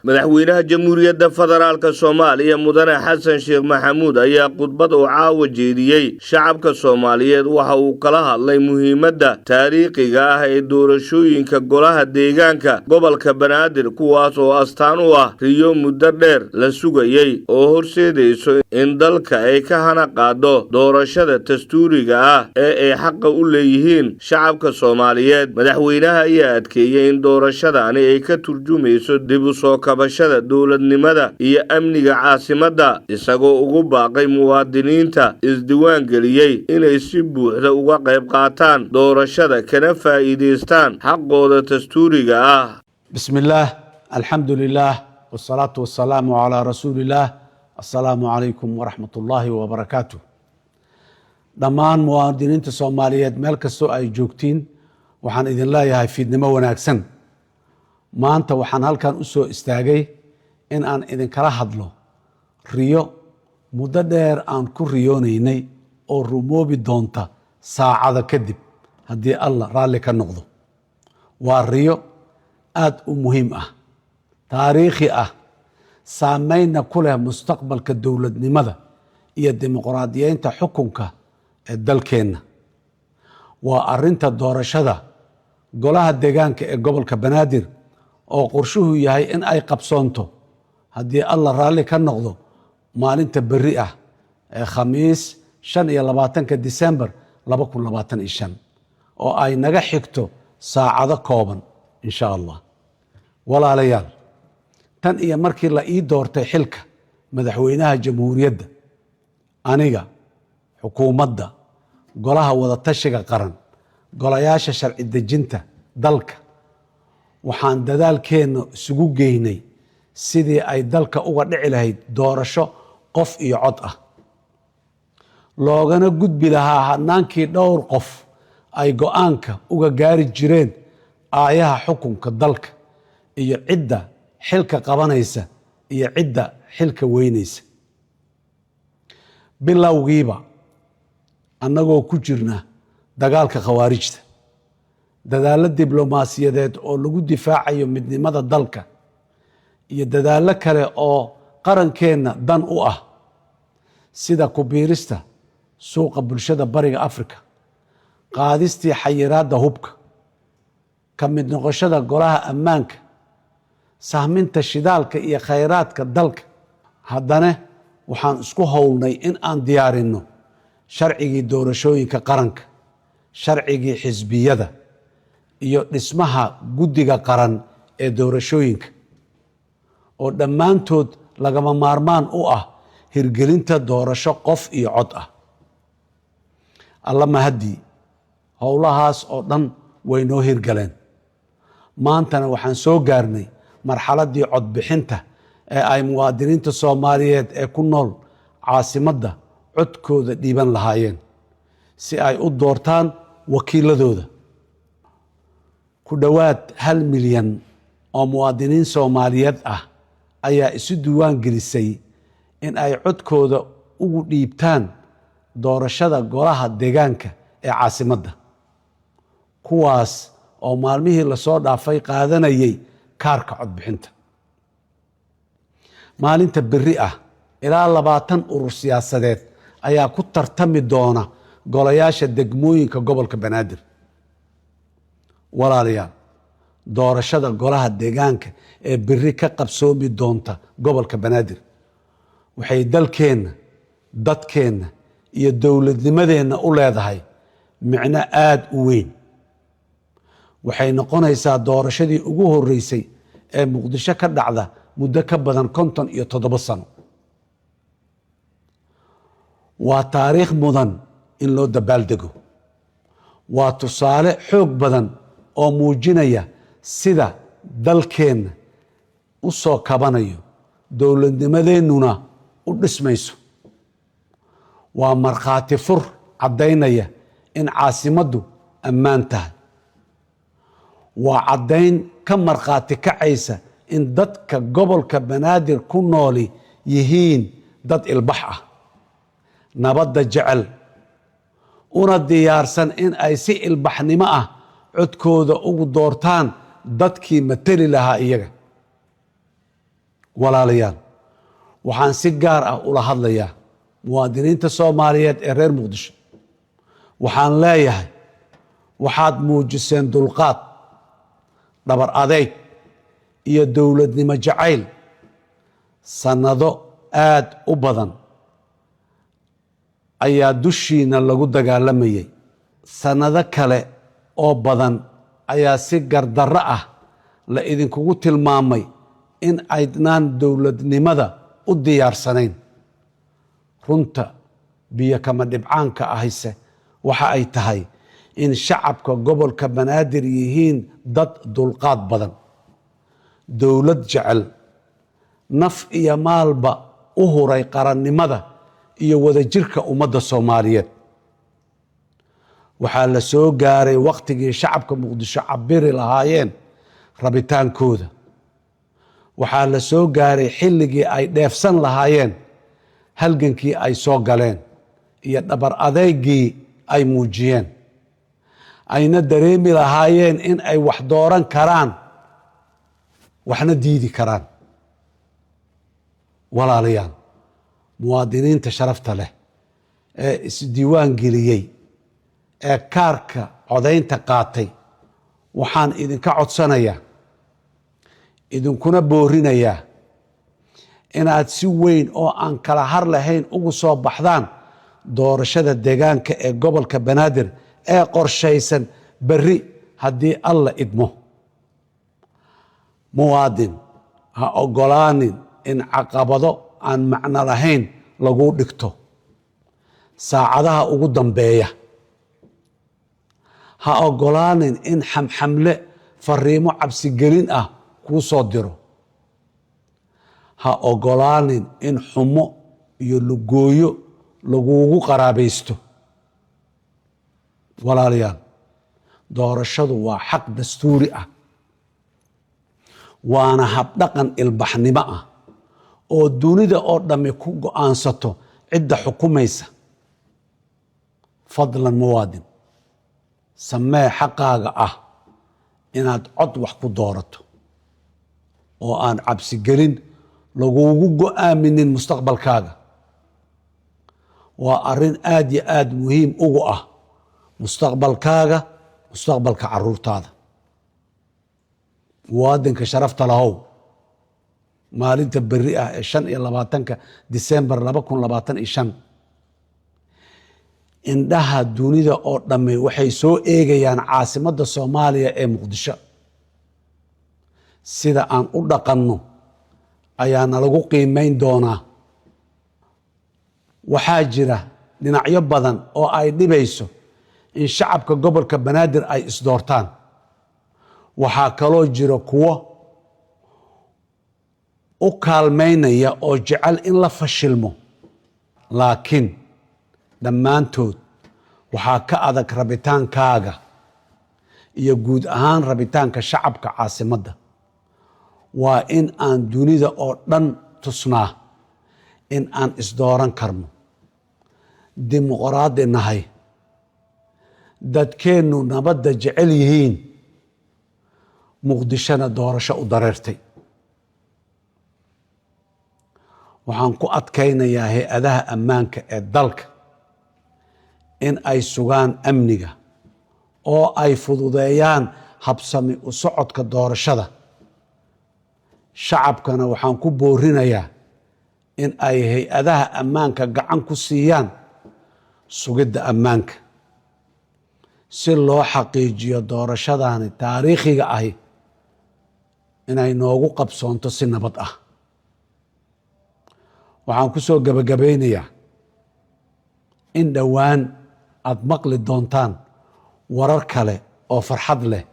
Madaxweynaha Jamhuuriyadda Federaalka Soomaaliya, Mudane Xasan Sheekh Maxamuud, ayaa khudbad uu caawa jeediyey shacabka Soomaaliyeed waxa uu kala hadlay muhiimadda taariikhiga ah ee doorashooyinka golaha deegaanka gobolka Banaadir, kuwaas oo astaan u ah riyo muddo dheer la sugayey oo horseedayso in dalka ay ka hana qaado doorashada dastuuriga ah ee ay xaqa u leeyihiin shacabka Soomaaliyeed. Madaxweynaha ayaa adkeeyey in doorashadani ay ka turjumayso dib u soo kabashada dowladnimada iyo amniga caasimadda, isagoo ugu baaqay muwaadiniinta isdiiwaan geliyey inay si buuxda uga qayb qaataan doorashada kana faa'iidaystaan xaqooda dastuuriga ah. بسم الله، الحمد لله، والصلاة والسلام على رسول الله. السلام عليكم ورحمة الله وبركاته. Dhammaan muwaadiniinta Soomaaliyeed meel kastoo ay joogtiin, waxaan idin leeyahay fiidnimo wanaagsan. Maanta waxaan halkan u soo istaagay in aan idinkala hadlo riyo muddo dheer aan ku riyoonaynay oo rumoobi doonta saacada kadib, haddii Allah raalli ka noqdo. Waa riyo aada u muhiim ah, taariikhi ah, saameynna ku leh mustaqbalka dowladnimada iyo dimuqraadiyeynta xukunka ee dalkeenna. Waa arinta doorashada golaha deegaanka ee gobolka Banaadir oo qorshuhu yahay in ay qabsoonto, haddii Allah raalli ka noqdo, maalinta berri ah ee Khamiis, 25-ka Disembar 2025, oo ay naga xigto saacado kooban, insha Allah. Walaalayaal, tan iyo markii la ii doortay xilka madaxweynaha jamhuuriyadda, aniga, xukuumadda, Golaha Wadatashiga Qaran, golayaasha sharci dejinta dalka, waxaan dadaalkeenna isugu geynay sidii ay dalka uga dhici lahayd doorasho qof iyo cod ah, loogana gudbi lahaa hanaankii dhowr qof ay go-aanka uga gaari jireen aayaha xukunka dalka iyo cidda xilka qabanaysa iyo cidda xilka weynaysa. Bilowgiiba, annagoo ku jirna dagaalka Khawaarijta, dadaallo diblomaasiyadeed oo lagu difaacayo midnimada dalka iyo dadaallo kale oo qarankeenna dan u ah, sida ku biirista Suuqa Bulshada Bariga Afrika, qaadistii xayiraadda hubka, ka mid noqoshada Golaha Ammaanka, sahminta shidaalka iyo khayraadka dalka, haddana waxaan isku howlnay in aan diyaarinno sharcigii doorashooyinka qaranka, sharcigii xisbiyada iyo dhismaha guddiga qaran ee doorashooyinka, oo dhammaantood lagama maarmaan u ah hirgelinta doorasho qof iyo cod ah. Alla mahaddii, howlahaas oo dhan way noo hirgaleen. Maantana waxaan soo gaarnay marxaladdii codbixinta ee ay muwaadiniinta Soomaaliyeed ee ku nool caasimadda codkooda dhiiban lahaayeen si ay u doortaan wakiiladooda. Ku dhowaad 1 milyan oo muwaadiniin Soomaaliyeed ah ayaa isu diiwaan gelisay in ay codkooda ugu dhiibtaan doorashada golaha deegaanka ee caasimadda, kuwaas oo maalmihii lasoo dhaafay qaadanayay kaarka codbixinta. Maalinta berri ah ilaa 20 urur siyaasadeed ayaa ku tartami doona golayaasha degmooyinka gobolka Banaadir. Walaalayaal, doorashada golaha deegaanka ee berri ka qabsoomi doonta gobolka Banaadir waxay dalkeenna, dadkeenna iyo dowladnimadeenna u leedahay micno aada u weyn. Waxay noqonaysaa doorashadii ugu horeysay ee Muqdisho ka dhacda muddo ka badan 57 sano. Waa taariikh mudan in loo dabaaldego. Waa tusaale xoog badan oo muujinaya sida dalkeenna u soo kabanayo, dowladnimadeennuna u dhismayso. Waa markhaati fur caddaynaya in caasimaddu ammaan tahay. Waa caddayn ka markhaati kacaysa in dadka gobolka Banaadir ku nooli yihiin dad ilbax ah, nabadda jecel, una diyaarsan in ay si ilbaxnimo ah codkooda ugu doortaan dadkii mateli lahaa iyaga. Walaalayaal, waxaan si gaar ah ula hadlayaa muwaadiniinta Soomaaliyeed ee reer Muqdisho. Waxaan leeyahay, waxaad muujiseen dulqaad, dhabar adeyg iyo dowladnimo jacayl. Sannado aad u badan ayaa dushiina lagu dagaalamayay. Sannado kale oo badan ayaa si gardarro ah la idinkugu tilmaamay in aydnaan dowladnimada u diyaarsanayn. Runta biyo kama dhibcaanka ahise waxa ay tahay in shacabka gobolka Banaadir yihiin dad dulqaad badan, dowlad jecel, naf iyo maalba u huray qarannimada iyo wadajirka ummadda Soomaaliyeed. Waxaa la soo gaaray wakhtigii shacabka Muqdisho cabiri lahaayeen rabitaankooda. Waxaa la soo gaaray xilligii ay dheefsan lahaayeen halgankii ay soo galeen iyo dhabar adeygii ay muujiyeen, ayna dareemi lahaayeen in ay wax dooran karaan, waxna diidi karaan. Walaalayaal, muwaadiniinta sharafta leh ee isdiiwaan geliyey ee kaarka codaynta qaatay, waxaan idinka codsanayaa, idinkuna boorinayaa inaad si weyn oo aan kala har lahayn ugu soo baxdaan doorashada deegaanka ee gobolka Banaadir ee qorshaysan berri, haddii Alla idmo. Muwaadin, ha ogolaanin in caqabado aan macno lahayn laguu dhigto saacadaha ugu dambeeya. Ha ogolaanin in xamxamle fariimo cabsigelin ah kuu soo diro. Ha ogolaanin in xumo iyo lugooyo laguugu qaraabaysto. Walaalayaal, doorashadu waa xaq dastuuri ah, waana habdhaqan ilbaxnimo ah oo dunida oo dhammi ku go-aansato cidda xukumaysa. Fadlan muwaadin, samee xaqaaga ah inaad cod wax ku doorato oo aan cabsigelin laguugu go-aaminin mustaqbalkaaga. Waa arrin aad yo aada muhiim ugu ah mustaqbalkaaga, mustaqbalka caruurtaada. Muwaadinka sharafta lahow, maalinta berri ah ee 25-ka Disembar 2025, indhaha dunida oo dhamme waxay soo eegayaan caasimadda Soomaaliya ee Muqdisho. Sida aan u dhaqanno ayaa nalagu qiimeyn doonaa. Waxaa jira dhinacyo badan oo ay dhibayso in shacabka gobolka Banaadir ay isdoortaan. Waxaa kaloo jira kuwo u kaalmaynaya oo jecel in la fashilmo, laakiin dhammaantood waxaa ka adag rabitaankaaga iyo guud ahaan rabitaanka shacabka caasimadda. Waa in aan dunida oo dhan tusnaa in aan isdooran karno, dimuqraadi nahay, dadkeennu nabadda jecel yihiin, Muqdishona doorasho u dareertay. Waxaan ku adkaynayaa hay-adaha ammaanka ee dalka in ay sugaan amniga oo ay fududeeyaan habsami u socodka doorashada. Shacabkana waxaan ku boorinayaa in ay hay-adaha ammaanka gacan ku siiyaan sugidda ammaanka si loo xaqiijiyo doorashadani taariikhiga ahi inay noogu qabsoonto si nabad ah. Waxaan ku soo gebagabaynayaa in dhowaan aada maqli doontaan warar kale oo farxad leh.